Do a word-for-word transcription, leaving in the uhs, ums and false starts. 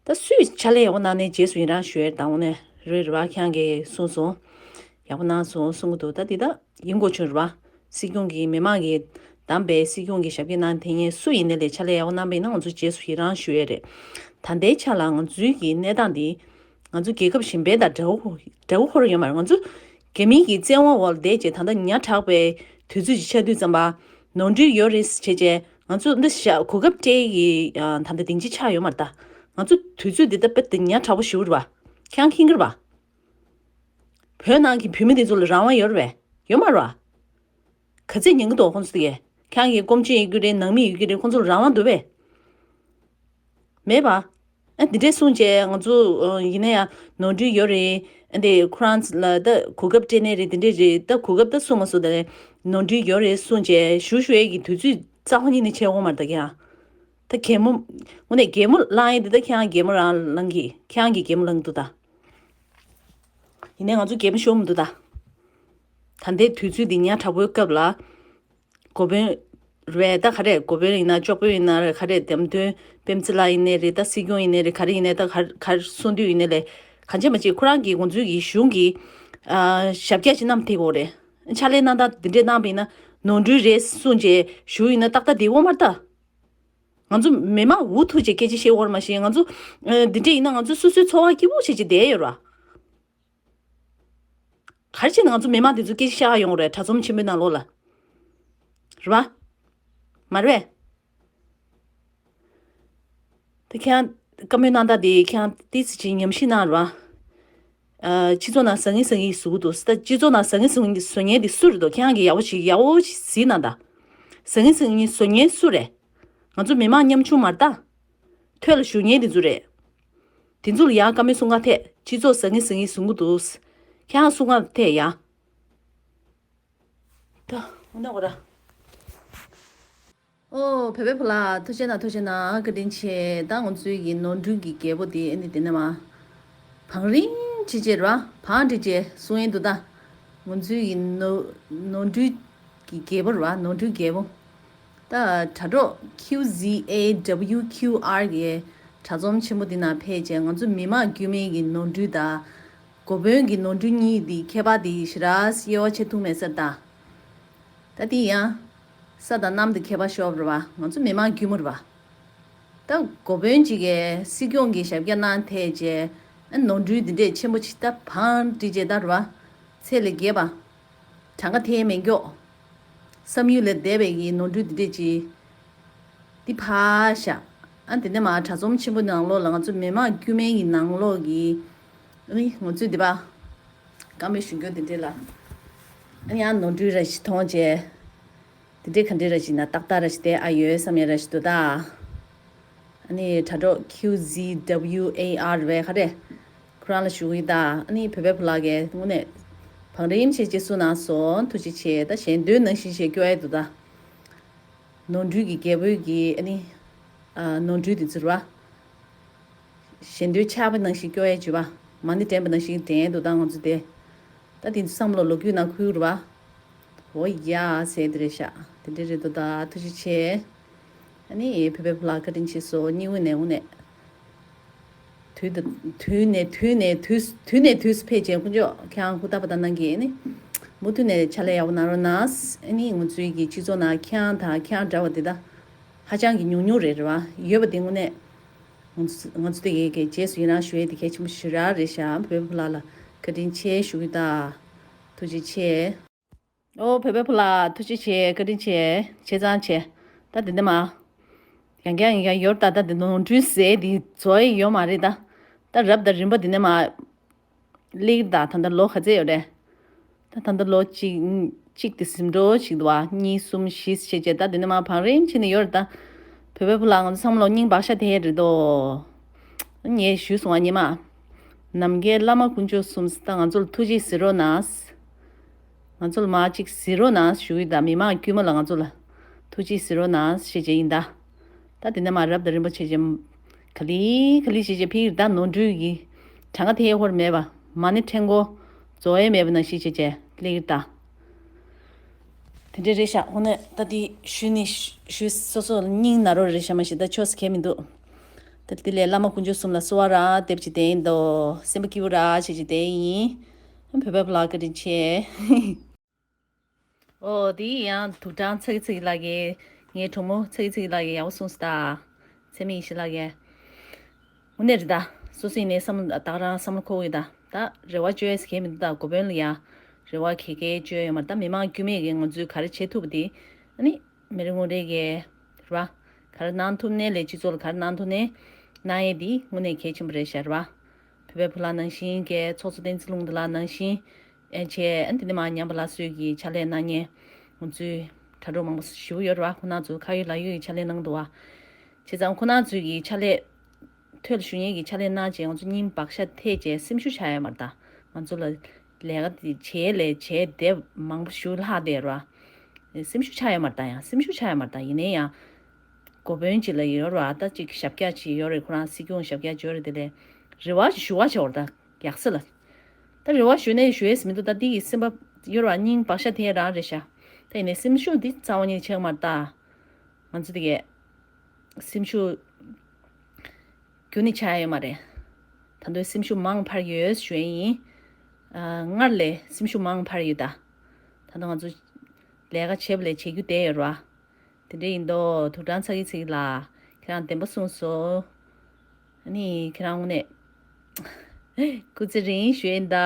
ད་སུས་ཕྱག་ལས་ཡག་པོ་གནང་ནའི་རྗེས་སུ་ཡི་རང་ཞུ་ཡས་དང་། འོ་ནས་རེད་རེད་བ། ཁྱེད་རང་གིས་གསུངས་སོང་། ཡག་པོ་གནང་སོང་གསུང་གི་འདུག་ད་འདི་ད་ཡིན་དགོས་བྱུང་རེད་བ། སྲིད་སྐྱོང་གིས་མི་མང་གིས་བདམས་པའི་སྲིད་སྐྱོང་གི་ཞབས་སྐྱེལ་གནང་དེ་ངས་སུ་ཡིན་ནའི་ལས་ཕྱག་ལས་ཡག་པོ་གནང་པ་ཡིན་ན་ང་ཚོ་རྗེས་སུ་ཡི་རང་ཞུ་ཡས་རེད། ད་ལྟའི་ཆ་ལ་ང་ཚོའི་གི་གནས་སྟངས་འདི་ང་ཚོ་རྒྱལ་ཁབ་གཞན་པའི་དང་འདྲ་བོ་འདྲ་བོ་ཁོ་རང་ཡོད་མ་རེད། ང་ཚོ་རྒྱ་མིའི་གི་བཙན་དབང་འོག་ལ་བསྡད་བྱས། ད་ལྟ་ཉག་ཕྲ་བའི་དུས་ཚོད་ཅིག་ཆགས་དུས་ཙམ་པ་ནོར་འཁྲུལ་ཡོད་རེད་བྱས་བྱས། ང་ཚོ་འདི་ཤ་གོ་སྐབས་སྤྲད་ཀྱི་ད་ལྟ་སྡིངས་ཆ་ཆགས་ཡོད་མ་རེད། ད་ང་ཚོ་དུས་ཚོད་འདི་ལྟ་བུ་འདི་ཉག་ཕྲ་བོ་ཞིག་རེད་བ། ཁྱེད་རང་མཁྱེན་གྱི་རེད་བ། བོད་ནང་གི་བོད་མི་དེ་ཚོ་ལ་རང་དབང་ཡོད་རེད་བས། ཡོད་མ་རེད་བ། ག་ཚད་ཉན་གྱི་འདུག་ཁོང་ཚོ་དེ་གས། ཁྱེད་རང་གི་སྐོམ་ཆེན་ཡོད་ཀྱི་རེད། ནང་མི་ཡོད་ཀྱི་རེད། ཁོང་ཚོ་ལ་རང་དབང་འདུག་བས། མེད་པ། ཨ་འདི་འདྲས་གསུངས་བྱས་ང་ཚོ་ཨ་ཡིན་ན་ཡང་ནོར་འཁྲུལ་ཡོད་རེད། ཨ་འདི་ཁོ་རང་ལ་ད་གོ་སྐབས་སྤྲད་ནའི་རེད། འདི་འདྲས་རེད། ད་གོ་སྐབས་ད་གསུངས་མ་སོང་། ད་ནོར་འཁྲུལ་ཡོད་རེད་གསུངས་བྱས་ཞུ་ཞུ་ཡས་ཀྱི་དུས་ཚོད་རྩ་བ་ཉིད་ནས་ཆད་འོང་མ་རེད། ད་ཁྱེད་རང་ད་གད་མོ་དངོས་གནས་གད་མོ་ལངས་ཡས་འདི་ད་ཁྱེད་རང་གད་མོ་རང་ལངས་ཀྱི། ཁྱེད་རང་གི་གད་མོ་ལངས་འདུག་ད། ཡིན་ནའི་ང་ཚོ་གད་མོ་ཤོར་མི་འདུག་ད། ད་ལྟའི་དུས་ཚོད་འདི་ཉག་ཕྲ་བོའི་སྐབས་ལ། འགོ་དཔོན་རེད་ད་ག་རེ། འགོ་དཔོན་ཡིན་ན་ལྕོགས་དཔོན་ཡིན་ན་རེད་ག་རེ། འདེམས་ཐོན་པེམ་ཙི་ལགས་ཡིན་ནའི་རེད། ད་སྲིད་སྐྱོང་ཡིན་ནའི་རེད། ག་རེ་ཡིན་ནའི་ད་ག་ག་གསུང་དུས་ཡིན་ནའི་ལས་གང་བྱས་མ་བྱས་ཁོ་རང་གིས་ང་ཚོའི་གི་གཞུང་གི་ཨ་ཞབས་བཀྱག་ཅིག་བསྣམས་ཐེབས་དགོས་རེད། ཕྱག་ལས་གནང་སྟངས་འདི་འདྲས་གནང་བ་ཡིན་ན་ནོར་འཁྲུལ་རེད་གསུངས་བྱས་ཞུ་ཡིན་ན་ཏག་ཏག་བསྡད་དགོས་མ་རེད་ད། ང་ཚོ་མི་མང་འུ་ཐུག་བྱས་སྐད་ཆ་བཤད་དགོས་རེད་མ་གཞི། ང་ཚོ་ཨ་འདི་འདྲས་ཡིན་ན་ང་ཚོ་སོ་སོའི་འཚོ་བ་སྐྱིད་པོ་བྱས་བྱས་བསྡད་ཡོད་རེད་བ། ག་རེ་བྱས་ནས་ང་ཚོ་མི་མང་དེ་ཚོ་སྐད་ཆ་བཤད་ག་ཡོང་རེད། གྲྭ་ཚོམས་ཆེན་པོའི་ནང་ལོགས་ལ། རེད་བ། མ་རེད་པས། ད་ཁྱེད་རང་བཀའ་མོལ་གནང་སྟངས་དེ་ཁྱེད་རང་ཏོག་ཙམ་ཅིག་ཉམས་ཞིབ་གནང་རེད་བ། ཨ་སྤྱི་ཚོགས་ནང་ཟང་ངེ་ཟིང་ངེ་བཟོ་གི་འདུག་ད་སྤྱི་ཚོགས་ནང་ཟང་ངེ་ཟིང་ངེ་བཟོ་མཁན་དེ་སུ་རེད་འདུག་ཁྱེད་རང་གིས་ཡག་པོ་ཞིག་ཡག་པོ་ཞིག་གཟིགས་གནང་ད། ཟང་ངེ་ཟིང་ངེ་བཟོ་མཁན་སུ་རེད། ང་ཚོ་མི་མང་ཉམ་ཆུང་མ་རེད་ད། ཐོད་ལ་བཞུགས་མཁན་དེ་ཚོ་རེད། དེ་ཚོ་ལ་ཡང་བཀའ་མོལ་གསུང་ག་ཐད། སྤྱི་ཚོགས་ཟང་ངེ་ཟིང་ངེ་བཟོ་གི་འདུག་ཁྱེད་རང་གསུང་ག་ཐད་ཡ། ད་འོ་ན་འོ་ར། ཨོ་བོད་པའི་བུ་ལགས་ཐུགས་རྗེ་གནང་། ཐུགས་རྗེ་གནང་། བཀའ་དྲིན་ཆེ། ད་ང་ཚོའི་གི་ནོར་འཁྲུལ་གྱི་རྒྱལ་པོ་དེ་ཨ་ནི་དེ་ནས་མ་བང་རིམ་ཅིག་བྱས་ར་བང་སྒྲིག་བྱས་གསུང་ཡས་འདུག་ད་ང་ཚོའི་གི་ནོར་ནོར་འཁྲུལ་གྱི་རྒྱལ་པོ་ར་བ། ནོར་འཁྲུལ་རྒྱལ་པོ། ད་དྲ་གྲོགས་ཁིའུ་ཟི་ཨེ་ཌབ་ལིའུ་ཁིའུ་ཨར་གི་དྲ་ཚོམས་ཆེན་པོ་འདི་ནང་ཕེབས་བྱས་ང་ཚོ་མི་མང་དཀྱུས་མའི་གི་ནོར་འཁྲུལ་དང་། འགོ་དཔོན་གྱི་ནོར་འཁྲུལ་གཉིས་འདི་ཁྱད་པར་འདི་ཞེ་དྲག་དབྱེ་བ་ཕྱེ་ཐུབ་མེད་ས་རེད་ད། ད་འདི་ཡང་ས་དང་གནམ་དུ་ཁྱད་པར་ཤོར་བ་རེད་བ། ང་ཚོ་མི་མང་དཀྱུས་མ་རེད་བ། ད་འགོ་དཔོན་གཅིག་གིས་སྲིད་སྐྱོང་གི་ཞབས་བཀྱག་གནང་ཐལ་བྱས་ཨ་ནོར་འཁྲུལ་འདི་འདྲས་ཆེན་པོ་ཅིག་ད་བང་སྒྲིག་བྱས་ད་རེད་བ། ཚད་ལས་བརྒལ་བ། གྲངས་ཀ་འཐེན་མེད་མགྱོགས། བསམ་ཡུལ་ལས་འདས་པའི་གི་ནོར་འཁྲུལ་འདི་འདྲས་ཅིག་འདི་ཕར་བཞག་ཨ་དེ་ནས་མར་དྲ་ཚོམས་ཆེན་པོ་ནང་ལོགས་ལ་ང་ཚོ་མི་མང་དཀྱུས་མའི་གི་ནང་ལོགས་ཀྱི་ཨ་ནི་ང་ཚོས་འདི་པ་བཀའ་མོལ་ཞུ་རྒྱུ་འདི་འདྲས་ལ་ཨ་ནི་ཡང་ནོར་འཁྲུལ་ར་ཞིག་མཐོང་བྱས། དེ་འདྲའི་ག་འདྲའི་ར་ཞིག་ན་ཏག་ཏག་ར་ཞིག་བསྡད་ཨ་ཡོད་བསམ་ཡ་ར་ཞིག་འདུག་ད། ཨ་ནི་དྲ་གྲོགས་ཁིའུ་ཟི་ཌབ་ལིའུ་ཨེ་ཨར་རེད་ག་རེ། ཁོ་རང་ལ་ཞུ་གི་ཡིན་ད། ཨ་ནི་བོད་པའི་བུ་ལགས་ཀྱིས་དངོས་གནས་བང་རིམ་བྱས་རྗེས་སུ་གནང་སོང་། ཐུགས་རྗེ་ཆེ། ད་ཞལ་འདོན་ནང་བཞིན་བྱས་སྐྱོར་ཡ་འདུག་ད། ནོར་འཁྲུལ་གྱི་རྒྱལ་པོའི་གི་ཨ་ནི་ཨ་ནོར་འཁྲུལ་དེ་ཚོ་ར། ཞལ་འདོན་ཆགས་པ་ནང་བཞིན་སྐྱོར་ཡས་བྱུས་པ། མ་ཎི་འདྲེན་པ་ནང་བཞིན་འདྲེན་ཡས་འདུག་ད་ང་ཚོ་དེ། ད་དེ་ཚོ་བསམ་བློ་ལོ་རྒྱུས་ནང་ཁུལ་རུ་བ། འོ་ཡ་ཟེར་དེ་རེད་ཤག་དེ་འདྲ་རེད་འདུག་ད། ཐུགས་རྗེ་ཆེ། ཨ་ནི་བོད་པའི་བུ་ལགས་བཀའ་དྲིན་ཆེ་སོ་སྙིང་དབུས་ནས་དངོས་གནས། དུས་དུ་དུས་ནས་དུས་ནས་དུས་དུས་ནས་དུས་སུ་ཕེབས་བྱས་དཀོན་མཆོག་ཁྱེད་རང་ཧུར་ཐག་པ་དང་གནང་གི་ཨ་ནི། མུ་མཐུད་ནས་ཕྱག་ལས་ཡག་པོ་གནང་རོགས་གནང་། ཨ་ནི་ང་ཚོའི་གི་སྤྱི་ཚོགས་ནང་ཁྱེད་རང་དང་ཁྱེད་རང་འདྲ་བ་དེ་ད་ཧ་ཅང་གི་ཉུང་ཉུང་རེད་རེད་བ། ཡོད་པ་དེ་དངོས་གནས། ང་ཚོ་ང་ཚོ་དེ་གའི་གའི་རྗེས་སུ་ཡི་རང་ཞུ་ཡས་དེ་གལ་ཆེན་པོ་ཞེ་དྲག་རེད་ཤག་བོད་པའི་བུ་ལགས་ལ་བཀའ་དྲིན་ཆེ་ཞུ་གི་ད། ཐུགས་རྗེ་ཆེ། ཨོ་བོད་པའི་བུ་ལགས་ཐུགས་རྗེ་ཆེ། བཀའ་དྲིན་ཆེ། ཆེ་ཚང་ཆེ། ད་དེ་འདི་མ། ཡང་བསྐྱར་ཡང་བསྐྱར་ཡོར་ད་ད་དེ་ནོར་འཁྲུལ་ཟེར་དེ་རྫོགས་ཡི་ཡོད་མ་རེད་ད། ད་རབ་དང་རིམ་པ་དེ་འདི་མ། སླེབས་ཀྱི་རེད་ད། ད་ལྟ་ལོ་ག་ཚད་ཡོད་རེད། ད་ད་ལྟ་ལོ་གཅིག་གཅིག་དེ་ཟིན་འགྲོ་ཞིག་འདུག་བ། གཉིས་གསུམ་བཞི་ཞེས་བྱས་ད་དེ་ནས་མར་བང་རིམ་ཕྱིན་ནས་ཡོད་རེད་ད། བོད་པའི་བུ་ལགས་ང་ཚོ་ཚང་མ་ལོ་སྙིང་བག་ཤ་དེ་རེད་དོ། ངས་ཞུས་སོང་བ་ཉི་མ། ནམ་མཁའི་བླ་མ་དཀོན་མཆོག་གསུམ་ད་ང་ཚོ་ལ་ཐུགས་རྗེས་གཟིགས་རོགས་གནང་། ང་ཚོ་ལ་མར་གཅིག་གཟིགས་རོགས་གནང་ཞུ་གི་ད། མི་མང་དཀྱུས་མ་ལ་ང་ཚོ་ལ་ཐུགས་རྗེས་གཟིགས་རོགས་གནང་ཞེས་བྱས་ཡིན་ད། ད་དེ་ནས་མར་རབ་དང་རིམ་པ་བྱས་རྗེས། ག་ལེ་ག་ལེ་བྱས་བྱས་ཕིག་ད་ནོར་འཁྲུལ་གྱི་གྲངས་ཀ་དེ་ཧོར་མེད་པ། མ་ཎི་འདྲེན་གོ་རྫོགས་ཡས་མེད་པ་ནང་བཞིན་བྱས་བྱས་སླེབས་ཀྱི་ད། དེ་འདྲ་རེད་ཤག་འོ་ན་ད་དེ་ཞུས་ནས་ཞུས་སོ་སོ་སྙིང་ན་རོ་རེད་ཤག་མ་གཞི་ད་ཆོས་སུ་གལ་མི་འདུག་ད་ དེ་ལས་བླ་མ་དཀོན་མཆོག་གསུམ་ལ་གསོལ་བ་རག་འདེབས་ཅིག་བསྡད་ཡིན་དོ། སེམས་པ་སྐྱིད་པོ་རག་བྱེད་ཅིག་བསྡད་ཡིན། བོད་པའི་བུ་ལགས་བཀའ་དྲིན་ཆེ། ཨོ་དེ་ཡང་དུག་སྦྲང་ཚ་གི་ཚ་གི་ལགས་ཀྱིས། ངའི་གྲོགས་མོ་ཚ་གི་ཚ་གི་ལགས་ཀྱིས་ཡག་པོ་གསུངས་སོང་ད། ཚེ་མི་ཡེ་ཤེས་ལགས་ཀྱིས། དངོས་གནས་རེད་ད། སོ་སོ་ཡིན་ནའི་བསམ་བློ་ད་ག་རང་བསམ་བློ་འཁོར་གི་ཡོད་ད། ད་རེ་བ་བཅོལ་ཡས་གང་ཡང་མི་འདུག་ད། འགོ་དཔོན་ལ་ཡ་རེ་བ་ག་གེ་བཅོལ་ཡོད་མ་རེད་ད། མི་མང་དཀྱུས་མས་ཀྱིས་ང་ཚོས་ག་རེ་བྱེད་ཐུབ་པ་དེ། ཨ་ནི་མི་རེ་ངོ་རེ་གིས་རེད་བ། ག་རེ་གནང་ཐུབ་ནའི་ལས། སྤྱི་ཚོགས་ལ་ག་རེ་གནང་ཐུབ་ནའི་གནང་ཡས་དེ་དངོས་གནས་གལ་ཆེན་པོ་རེད་ཤག་རེད་བ། བོད་པའི་བུ་ལགས་ནང་བཞིན་གྱི་ཚོགས་གཙོ་བསྟན་འཛིན་ལྷུན་གྲུབ་ལགས་ནང་བཞིན། ཨེ་བྱས་ཨ་ནི་དེ་ནས་མར་ཉམས་པ་སླར་གསོའི་གི་ཕྱག་ལས་གནང་མཁན་ང་ཚོའི་དྲ་གྲོགས་མང་པོ་ཞེ་པོ་ཡོད་རེད་བ། ཁོང་རྣམ་ཚོ་ཁ་ཡོད་ལག་ཡོད་ཀྱི་ཕྱག་ལས་གནང་འདུག་བ། བྱས་ཙང་ཁོང་རྣམ་ཚོའི་གི་ཕྱག་ལས། ཐོད་ལ་ཞུ་མཁན་གྱི་ཕྱག་ལས་གནང་བྱས་ང་ཚོ་སྙིང་བག་ཤ་ཐེག་བྱས་སེམས་ཤུགས་ཆག་ཡོད་མ་རེད་ད། ང་ཚོ་ལ་ལས་ཀ་དེ་བྱས་ལས་བྱས་དེབ་མང་པོ་ཞེ་པོ་ལྷག་བསྡད་རེད་བ། སེམས་ཤུགས་ཆག་ཡོད་མ་རེད་ད། ཡང་སེམས་ཤུགས་ཆག་ཡོད་མ་རེད་ད། ཡིན་ནའི་ཡང་། འགོ་དཔོན་ཅིག་ལ་ཡོད་རེད་བ། ད་ཅིག་ཞབས་བཀྱག་ཅིག་ཡོད་རེད། ཁོ་རང་སྲིད་སྐྱོང་ཞབས་བཀྱག་ཅིག་ཡོད་རེད། དེ་ལས་རེ་བ་ཞུ་བ་བྱེད་འོར་ད་ཡག་ས་ལ། ད་རེ་བ་ཞུ་ནས་ཞུ་ཡས་མི་འདུག་ད་འདི་ཡི་སེམས་པ་ཡོད་རེད་བ། སྙིང་བག་ཤ་དེ་རང་རེད་ཤག་ད་ཡིན་ནའི་སེམས་ཤུགས་འདི་རྩ་བ་ཉིད་ཆག་མ་རེད་ད། ང་ཚོ་དེ་གས་སེམས་ཤུགས་རྒྱུན་ནས་ཆག་ཡོད་མ་རེད། ད་དུང་སེམས་ཤུགས་མང་འཕར་ཡོད་ཞུ་ཡས་ཡིན། ཨ། སྔར་ལས་སེམས་ཤུགས་མང་འཕར་ཡོད་ད། ད་དུང་ང་ཚོ་ལས་ཀ་བྱེད་པ་ལས་བྱེད་རྒྱུ་བསྡད་ཡོད་རེད་བ། དེ་འདྲ་ཡིན་དོ། དུག་སྦྲང་ཚ་གི་ཚིག་ལ་ཁྱེད་རང་བདེན་པ་གསུངས་སོང་། ཨ་ནི་ཁྱེད་རང་དངོས་གནས་སྐུ་ཚེ་རིང་ཞུ་ཡིན་ད།